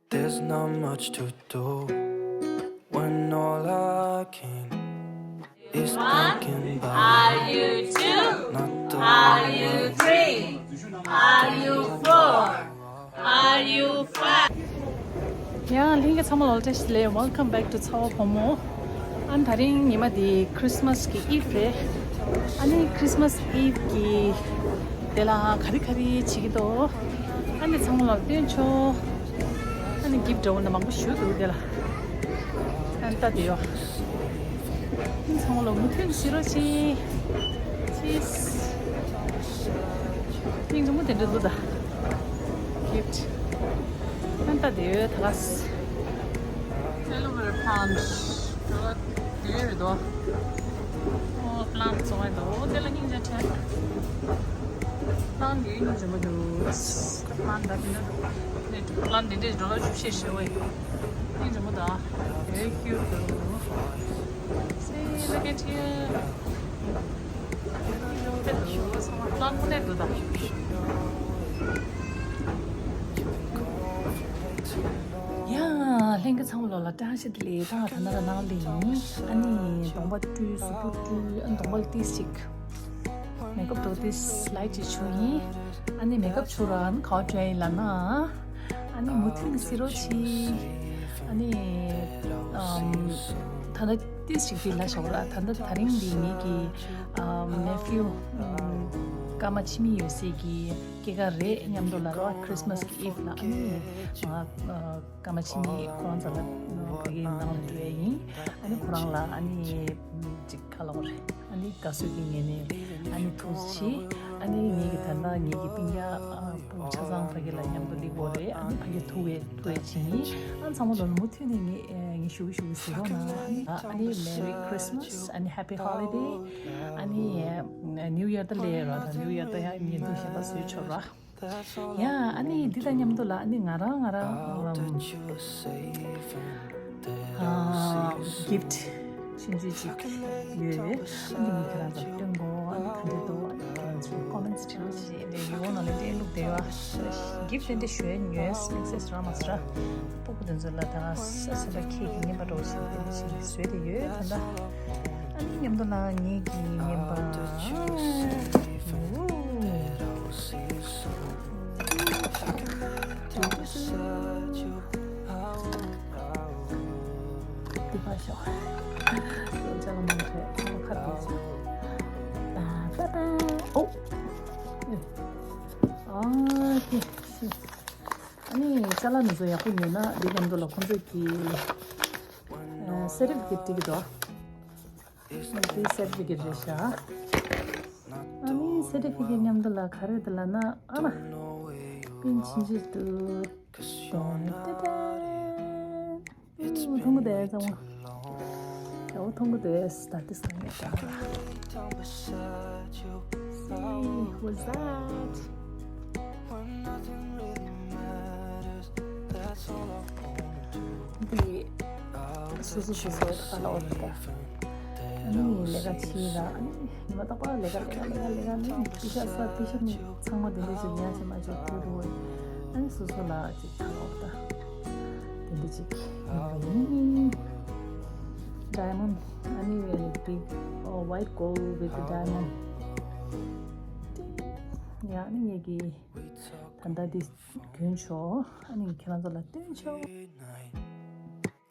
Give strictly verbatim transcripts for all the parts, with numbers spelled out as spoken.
There's not much to do when all I can is thinking about. Are you two? Not the Are you three? Are you four? Are you five? ཡང་ལྷན་རྒྱས་ཚང་མ་ལ་བཀྲ་ཤིས་བདེ་ལེགས། Welcome back to ཚ་བ་བུ་མོ། ཨ་ནི་དེ་རིང་ཉི་མ་འདི་Christmas་གི་Eve་རེད། ཨ་ནི་Christmas Eve་གི་དེ་ལ་ག་རེ་ག་རེ་བྱེད་ཀྱི་འདུག་ཨ་ནི་ཚང་མ་ལ་སྟོན་ཆོག་ཨ་ནི་gift་འདྲ་བོ་ན་མང་པོ་ཞུ་འདུག་དེ་ལ། ཨ་ནི་ལྟ་དེ་ཡོ། ཨ་ནི་ཚང་མ་ལ་མུ་མཐུད་གཟིགས་རོགས་གྱིས། Cheers། སྙིང་རྗེ་མོ་དེ་འདྲ་འདུག་ད། Cute། ཨ་ནི་ལྟ་དེ་ཡོད་ད་ག་ས། Aloe vera plant། ད་ག་དེ་ཡོད་རེད་དོ། ཨོ་plant་བཙོང་ཡ་འདུག་དེ་ལ་སྙིང་རྗེ་ཕྲན། Plant་དེ་སྙིང་རྗེ་མོ་འདུག Plant་ད་དེ་འདྲ་འདུག Plant་དེ་འདྲའི་འགྲོ་ལ་བཞུགས་ཤེས་ཞེ་བའི། སྙིང་རྗེ་མོ་ད། Very cute་འདུག See, look at here. ཡ། ལྷན་རྒྱས་ཚང་མ་ལོ་ལ་བཀྲ་ཤིས་བདེ་ལེགས། ད་ད་ན་ར་ནང་ལ་ཡིན། ཨ་ནི་གདོང་པ་བཀྲུས། གཟུགས་པོ་བཀྲུས། ཨ་ནི་གདོང་པ་ལ་ཏིས་ཅིག་མེག་ཨབ་འདྲ་ཏིས་ལའིཊ་ཅིག་བྱུགས་ཡིན། ཨ་ནི་མེག་ཨབ་བྱུགས་ར་ཨ་ནི་ག་པར་འགྲོ་ཡིན་ལབ་ན། ཨ་ནི་མུ་མཐུད་ནས་གཟིགས་རོགས་གྱིས། ཨ་ནི་ཨམ། ད་ལྟ་ཏིས་ཅིག་འདི་ལ་བཞག་ར། ད་ལྟ་དེ་རིང་འདི་ངེད་ཀྱི་ཨམ་nephew་ཨམ་སྐར་མ་འཆི་མེད་ཡོད་སའི་གི་སྐྱེས་སྐར་རེད། མཉམ་དུ་ལ་ར་Christmas་གི་Eve་ལ་ཨ་ནི་ང་ཨ་སྐར་མ་འཆི་མེད་ཁོ་རང་རྩ་ལ་ཕ་གིའི་ནང་ལ་འགྲོ་ཡ་ཡིན། ཨ་ནི་ཁོ་རང་ལ་ཨ་ནི་ཅིག་ག་ལབ་དགོས་རེད། ཨ་ནི་དགའ་བསུ་གི་ངོས་ནས་ཨ་ནི་ཐུགས་རྗེ་ཆེ། ཨ་ནི་ངེད་ཀྱི་ད་ལྟ་ངེད་ཀྱི་སྤུན་ཀྱག་ཨ་སྤུན་ཆ་ཚང་ཕ་གི་ལ་མཉམ་དུ་སླེབས་ཡོད་རེད། ཨ་ནི་ཕ་གི་ཐུག་པའི་ཐུག་པའི་བྱིན། ཨ་ཚང་མ་ལོ་མུ་མཐུད་ནས་ངེད་ངེད་ཞུ་གི་ཞུ་གི་ཟེར་རོགས་གནང་། ཨ་ནི་Merry Christmas། ཨ་ནི་Happy Holiday། ཨ་ནི་New Year་ད་སླེབས་ར། ད་New Year་ད་ཡང་ཉིན་ཐོ་གཞན་པ་བཟོས་ཆོག་ར། ཡ། ཨ་ནི་འདི་དང་མཉམ་དུ་ལ་ཨ་ནི་ང་རང་ང་རང་ཨམ་gift་ཆུང་ཆུང་ཅིག་ཡོད། ཨ་ནི་ངས་ཁྱེད་རང་ཚོར་སྟོན་དགོས། ཨ་ནི་ག་འདྲ་འདུག་ཨ་ནི་ཁྱེད་རང་ཚོས་comments་བྲིས་རོགས་བྱེད། དེ་ཡིག་ནང་ལ་འདྲེན་བླུགས་བསྡད་ཡོད། Gift་དེ་འདྲ་ཞུ་ཡ་ཉོས་དམིགས་བསལ་རག་མ་སོང་ར། སྤུ་གུ་དེ་ཚོ་ལ་ད་ས་སེམས་པ་ཁྱེད་ཀྱི་རྔན་པ་འདྲ་བོ་ཞིག་དེ་འདྲ་ཞིག་བཟོས་བསྡད་ཡོད་ད་ལྟ། ཨ་ནི་མཉམ་དུ་ལ་ངེད་ཀྱི་རྔན་པ། འདི་པ་ཤོག་ཅ་ལག་མང་ཆེ་ཁ་དེ་ཆ། ཨོ། ཨ་ཀེ། ཨ་ནི་ཅ་ལག་མི་ཚོ་ཡག་པོ་ཉོས་ན་འདི་མཉམ་དུ་ལ་ཁོང་ཚོས་ཀྱི་certificate་སྤྲད་ཀྱི་འདུག་འདི་certificate་རེད་ཤག་ཨ་ནི་certificate་མཉམ་དུ་ལ་ག་རེ་འདུག་ལབ་ན། ཨ་མ། པིན་ཆིན་ཆི་ཏུ། ཏན་ཏན་ཏན། ཨུ། མཐོང་གི་འདུག་ཚང་མ། ཨོ། མཐོང་གི་འདུག་ད་ཏིས་གང་ཡོད་ཀྱང་། See, what's that? འདི་སོ་སོ་སོ་སོ་ད་ལ་འོ་ད། ཨ་ནི་ལས་ཀ་བྱེད་ལ། ཨ་ནི་ཉི་མ་རྟག་པར་ལས་ཀ་ལས་ཀ་ལས་ཀ་ལས་ཀ་ནི་པེ་ཤ་ས་པེ་ཤ་ནི་ཚང་མ་དེ་འདྲ་ཅིག་ཉར་ཅིག་མ་ཅིག་དུ་རུ། ཨ་ནི་སོ་སོ་ལ་ཅིག་ད་ལ་འོ་ད། དེ་འདྲ་ཅིག་ཡིན། Diamond། ཨ་ནི་big, oh, white gold with diamond། ཡ། ཨ་ནི་ངེད་ཀྱི་ད་ལྟ་འདི་གྱོན་ཆོག་ཨ་ནི་ཁྱེད་རང་ཚོ་ལ་སྟོན་ཆོག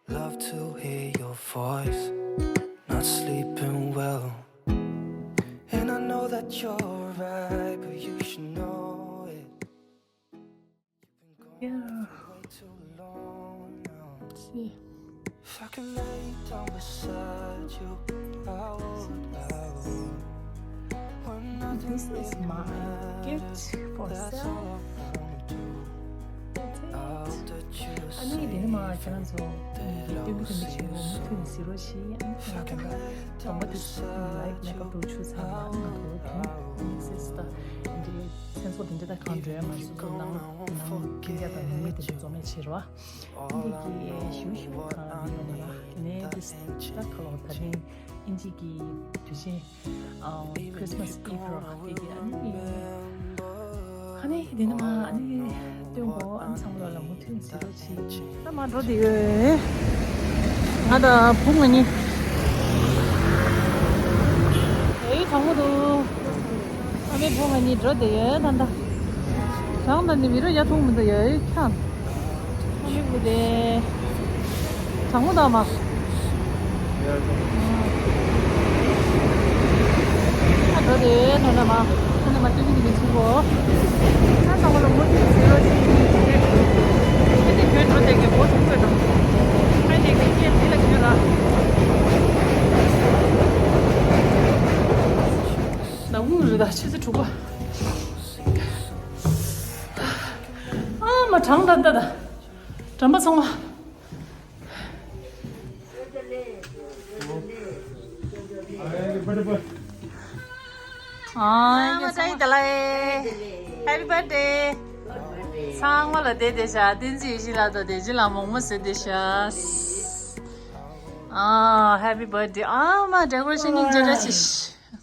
Love to hear your voice. Not sleeping well. And I know that you're right, but you should know it. Yeah. Way too long now. See. If I could lay down beside you, I would, I would. This is my gift for self. That's it. ཨ་ནི་དེ་ནི་མ་ཁྱེད་རང་ཚོ་ངེད་ཀྱི་སྟོན་གྱི་དོན་དུ་ཆེན་པོ་མུ་མཐུད་ནས་གཟིགས་རོགས་ཞེས། ཨ་ནི་ཁྱེད་རང་ཚོ་ལ་དང་པོ་དེ་light makeup་འདྲ་བོ་བྱུགས་ཚར་ན། ཨ་ནི་ང་ཚོ་དོན་དམིགས་བསལ་ད་འདི་མཚན་ཚོགས་དེ་འདྲ་ད་གང་འགྲོ་ཡ་མ་རེད། སོ་སོ་ནང་ནང་སྤུན་ཀྱག་དང་ནང་མི་དེ་འདྲ་འཛོམས་ཡ་བྱེད་རོགས། འདི་གི་ཞུ་ཞུ་གང་ཡོད་ན་ལ་ནས་འདི་ད་ཁ་ལོ་ད་ནི་ཨིན་ཇི་གི་དུས་ཆེན་Christmas Eve་རོ་དེ་གི་ཨ་ནི་ཨ་ནི་དེ་ནི་མ་ཨ་ནི་ སྟོན་གོ། ཨ་ཚང་མ་ལ་མུ་མཐུད་བྱེད་རོགས་གྱིས། ད་མ་འགྲོ་དེ་ཡོད། ང་དང་བུ་ང་གཉིས། ཨེ་གྲང་མོ་འདུག་ཨ་མའི་བུ་ང་གཉིས་འགྲོ་དེ་ཡོད་ད་ད། གྲང་ད་ནི་མི་རོ་ཡ་ཐུང་མི་འདུག་ཡོད་ཁྱམ། ཨ་མའི་བུ་དེ། གྲང་མོ་འདུག་མ། ཨ་འགྲོ་དེ་ནོར་ན་མ། ཁ་ནས་མ་ཏི་ཏི་ཏི་ཆུ་གོ། ཨ་ཚང་མ་ལ་མུ་མཐུད་བྱེད་རོགས་གྱིས། ཨ་ནི་ཁྱོད་འགྲོ་དེ་གི་སྒོ་ཐུག་དགོས་དང་། ཨ་ནི་གི་སྐད་འདི་ལ་ཁྱོད་ར། ཟླ་དགུང་རེད་ད་ཆུ་ཚོད་དྲུག་པ། ཨ་མ་གྲང་ད་ད་ད། གྲམ་པ་ཚང་མ། ཨ་མ་ཚང་མ་ལ་ཧེ་པི་བར་ཐི་ཌེ། ཚང་མ་ལ་བདེ་བདེ་ཤག་བསྟན་འཛིན་ཡེ་ཤེས་ལགས་དང་བདེ་ཆེན་ལགས་མོག་མོག་བཟོས་བསྡད་ཤག་ཨ་ཧེ་པི་བར་ཐི་ཌེ། ཨ་མ་ཌེ་ཀོ་རེ་ཤན་སྙིང་རྗེ་ར་ཆེ།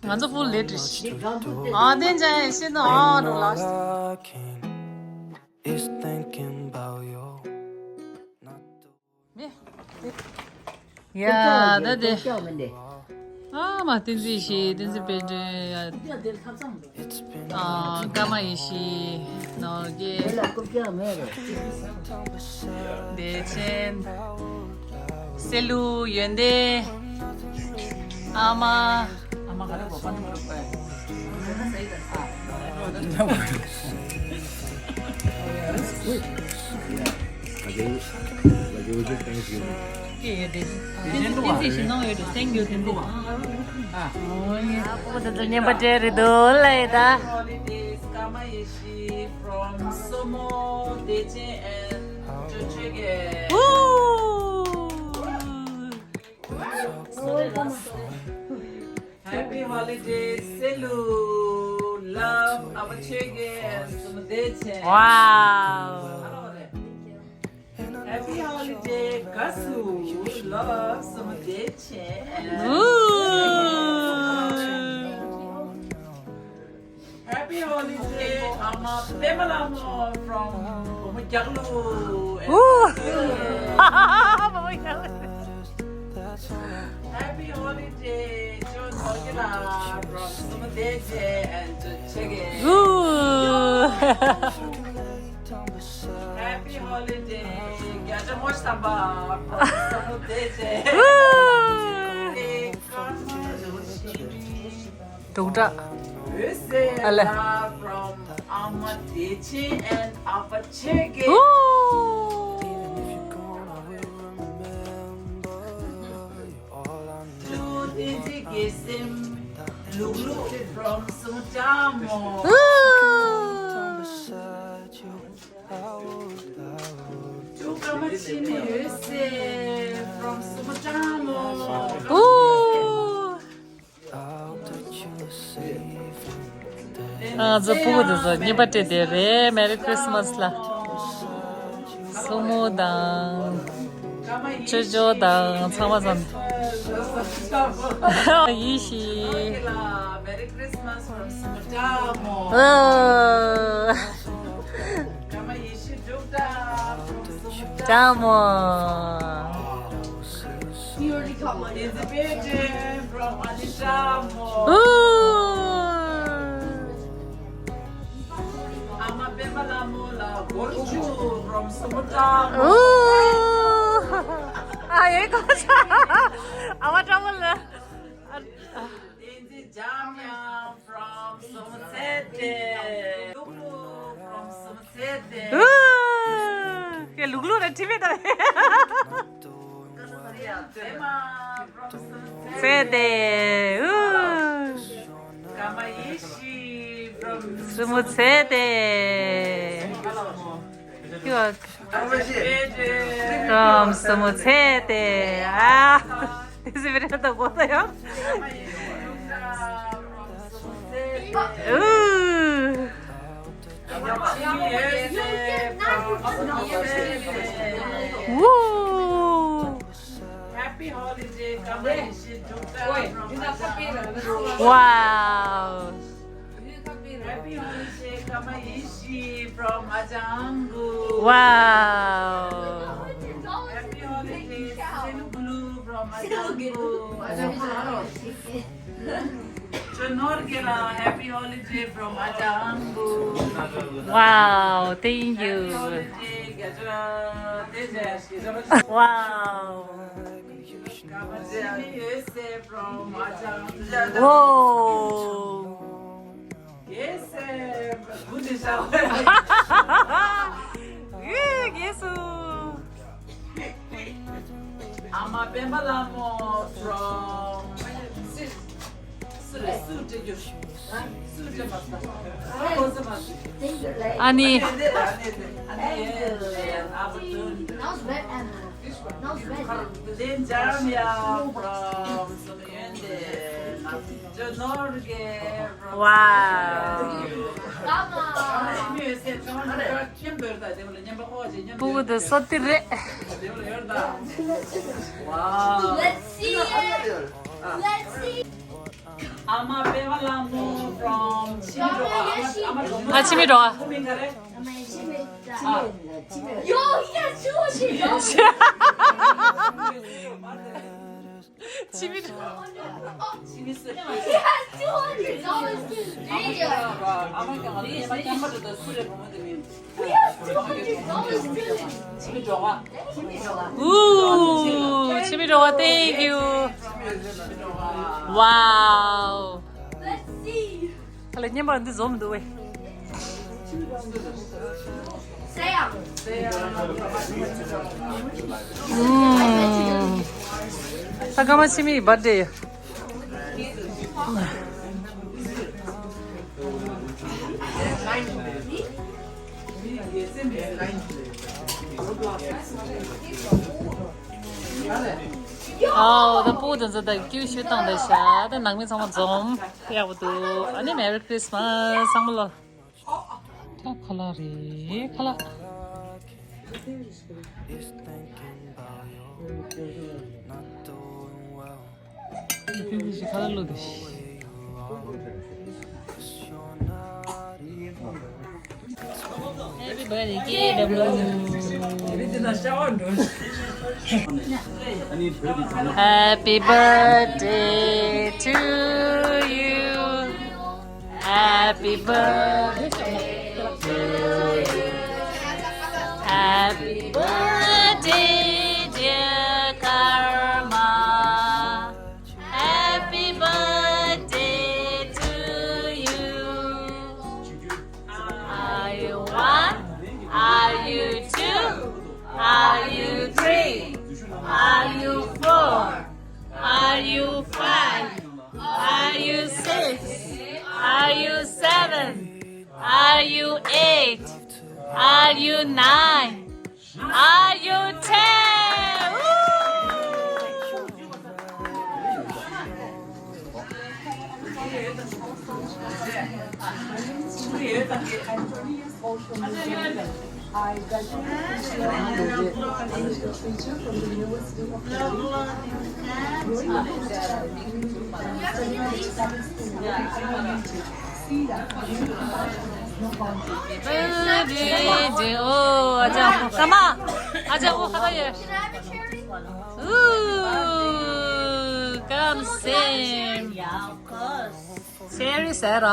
ང་ཚོ་ཕུལ་ལེ་ཊི་རེད། ཨ་བསྟན་འཛིན་ཡེ་ཤེས་དང་ཨ་རུ་ལགས། Is thinking about you. མེ། ཡ་ད་དེ། ཨ་མ་བསྟན་འཛིན་ཡེ་ཤེས། བསྟན་འཛིན་དཔལ་སྒྲོན། ཨ་ཀརྨ་ཡེ་ཤེས། ནོར་རྒྱས། བདེ་ཆེན། སེ་ལུ། ཡོན་ཏན། ཨ་མ། ཨ་མ་ག་རེ་གོ་པ་ནི་མ་རུ་པ། Like it was, like it was just Thanksgiving. Thank you, thank you. Happy holidays, Karma Yeshi from Somo, Dechen and Chochege. Woo! Happy holidays, Selu. Love, Abachege and Sumudete. Wow. Happy holiday, Gasu. Love, Sumudete and Ooh. Happy holiday, Ama Pemalamo from Bomojaklu. Ooh. Bomojaklu. Happy holiday, John Hogila from Sumudete and Chege. Ooh. Happy holiday, Gaja Moshtamba from Sumudete. Ooh. Duk dra. Ale. From Ama Deche and Apa Chege. Ooh. Lu Denzi Gesem, Lulu from Sumutamo. Ooh. Chukamachimi Yose from Sumutamo. Ooh. ང་ཚོ་ཕྲུ་གུ་དེ་ཚོ་གཉིས་པ་སྤྲད་དེ་རེད། Merry Christmas ལ། སྲུ་མོ་དང་། ཅོ་ཅོ་དང་ཚང་མ་ཚང་། ཡེ་ཤེས། ཨོ། ཀརྨ་ཡེ་ཤེས་འབྲུག་སྒྲ། ཀརྨ། ཨོ། ཨ་མ་པད་མ་ལྷ་མོ་ལ་སྒོར་བཅུ་from Sumutamo. ཨོ། ཨ་ཡེ་ཀོ་ཆ། ཨ་མ་ཀྲ་མོ་ལ། བསྟན་འཛིན་འཇམ་དབྱངས་from Sumudete. ལུག་ལུག་from Sumudete. ཨུ། ཀེ་ལུག་ལུག་རེད་ཁྲིད་མེད་ད། ཚེ་དེ། ཨུ། ཀརྨ་ཡེ་ཤེས་from Sumudete. ཀྲམ་སུ་མོ་ཚེ་དེ། ཨ། དེ་སི་བི་རེ་ད་གོ་ད་ཡང་། ཨུ། ཝུ། Happy holiday, Kamayishi Dukta. Wow. Happy holiday, Kamayishi From Ajangu. Wow. Happy holidays, Selu Blue from Ajangu. Ajangu. Chonor Gera, happy holiday from Ajangu. Wow, thank you. Happy holiday, Gajra. Wow. Whoa. Yes, eh, good is our. Yes, oh. Ama Pemba Lamo from Sure, Sure, Sure. Ani. Wow. Wow. Let's see. Let's see. Ama Pema Lambo from Chimichurri. ཨ། ཆི་མི་འགྲོ་ཨ། Yo, he has two of these. ཆི་མི་འགྲོ། He has two hundred dollars too. Damn. We have two hundred dollars too. ཨུ། ཆི་མི་འགྲོ་བ། Thank you. Wow. Let's see. ཁ་ལ་བརྙན་པར་འདི་འཛོམས་འདུག་བས། ཨུམ། ད་སྐར་མ་ཆི་མིའི་བར་ཌེ་ཡ། ཨའོ། ད་སྤུ་གུ་དེ་ཚོ་ད་ཀིའུ་ཤུ་བཏང་བསྡད་ཤག་ད་ནང་མི་ཚང་མ་འཛོམས། ཡག་པོ་འདུག་ཨ་ནི་Merry Christmas ཚང་མ་ལོ། ད་ཁ་ལག་རེད། ཁ་ལག Happy birthday to you. Happy birthday to you. Happy birthday to you. Happy birthday, dear Karma. Happy birthday to you. Are you one? Are you two? Are you three? Are you four? Are you five? Are you six? Are you seven? Are you eight? Are you nine? Are you ten? Woo! ཨོ། ཨ་ཅག་ཨོ། ཁ་ད་ཡེ། ཨུ། ཀམ་སེམ། ཆེ་རི་ཟེར་ར།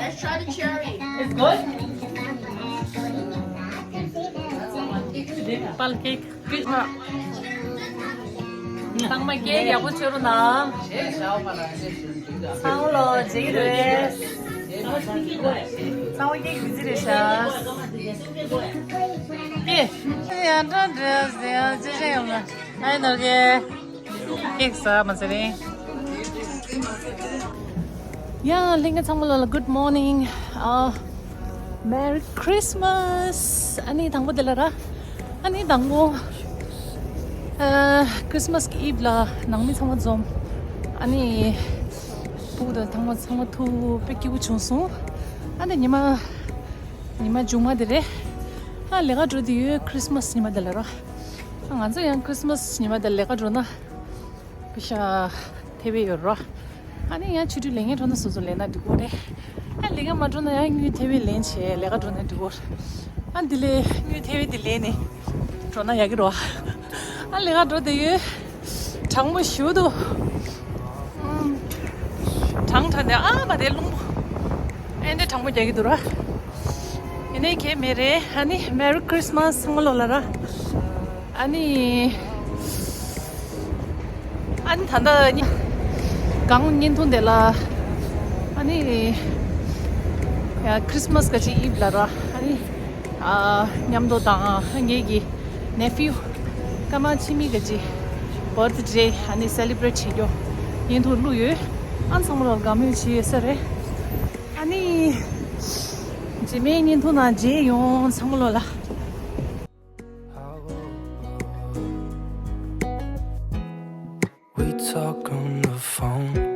Let's try the cherry. It's good? Pal cake. ཚང་མ་སྐད་ཡག་པོ་ཆོད་རོགས་གནང་། ཚང་ལོ་ཇིག་རེད། ཚང་མ་སྐད་ཇི་རེད་ཤག་ཀེ། ཡང་འདྲ་འདྲ་ཟེར་ཡང་ཅི་བྱེད་ཡོང་ན། ཨའི་ནོར་གེ། ཀེག་ཟ་མ་ཟེར་རིང་། ཡང་ལྷན་རྒྱས་ཚང་མ་ལ་good morning. ཨ། Merry Christmas. ཨ་ནི་དང་པོ་དེ་ལ་ར། ཨ་ནི་དང་པོ། ཨ། Christmas གི་eve ལ་ནང་མི་ཚང་མ་འཛོམས། ཨ་ནི་སྤུ་གུ་དང་ཚང་མ་ཚང་མ་ཐུག་དཔེ་སྐྱིད་པོ་བྱུང་སོང་། ཨ་ནི་ཉི་མ་ཉི་མ་མཇུག་མ་དེ་རེད། ཨ་ལས་ཀ་འགྲོ་དུས་ཡོད། ཁྲིས་མས་ཉི་མ་དེ་ལ་རོ། ཨ་ང་ཚོ་ཡང་ཁྲིས་མས་ཉི་མ་དེ་ལས་ཀ་འགྲོ་ན། པི་ཤ་ཐེ་བེ་ཡོད་རོ། ཨ་ནི་ཡང་ཆུ་ཊི་ལེན་མཁན་འགྲོ་ན་སོ་སོ་ལེན་ན་འགྲིག་གོ་རེད། ཨ་ལས་ཀ་མ་འགྲོ་ན་ཡང་དངུལ་ཐེ་བེ་ལེན་བྱས་ལས་ཀ་འགྲོ་ན་འགྲིག་གོ། ཨ་འདི་ལས་དངུལ་ཐེ་བེ་འདི་ལེན་ནས་འགྲོ་ན་ཡག་གི་རོ། ཨ་ལས་ཀ་འགྲོ་དུས་ཡོད། གྲང་མོ་ཞེ་པོ་འདུག་ཨམ། གྲང་དྲགས་ནས་ཨ་མ་དེ་རླུང་པོ། ཨེ་འདྲ་གྲང་མོ་རྒྱག་གི་འདུག་ར། ཡིན་ནའི་གལ་མེད་རེད། ཨ་ནི་Merry Christmas ཚང་མ་ལོ་ལ་ར། ཨ་ནི། ཨ་ནི་ད་ལྟ་གཉིས། གང་བརྙན་ཐུང་དེ་ལ། ཨ་ནི། ཡ་ཁྲིས་མས་ག་ཅིག་ཨིབ་ལ་ར། ཨ་ནི། ཨ་མཉམ་དུ་དང་ངེད་ཀྱི་ནེ་ཕིའུ་ཀ་མ་ཆི་མི་ག་ཅིག་བར་ཐི་ཌེ་ཨ་ནི་སེ་ལི་བྷི་རེཊ་བྱེད་རྒྱུ་བརྙན་ཐུང་བླུགས་ཡོད། ཨ་ཚང་མ་ལོ་དགའ་མོས་བྱེད་ཡོད་ས་རེད། ཨ་ནི། རྗེས་མའི་བརྙན་ཐུང་ནང་མཇལ་ཡོང་། ཚང་མ་ལོ་ལ། We talk on the phone.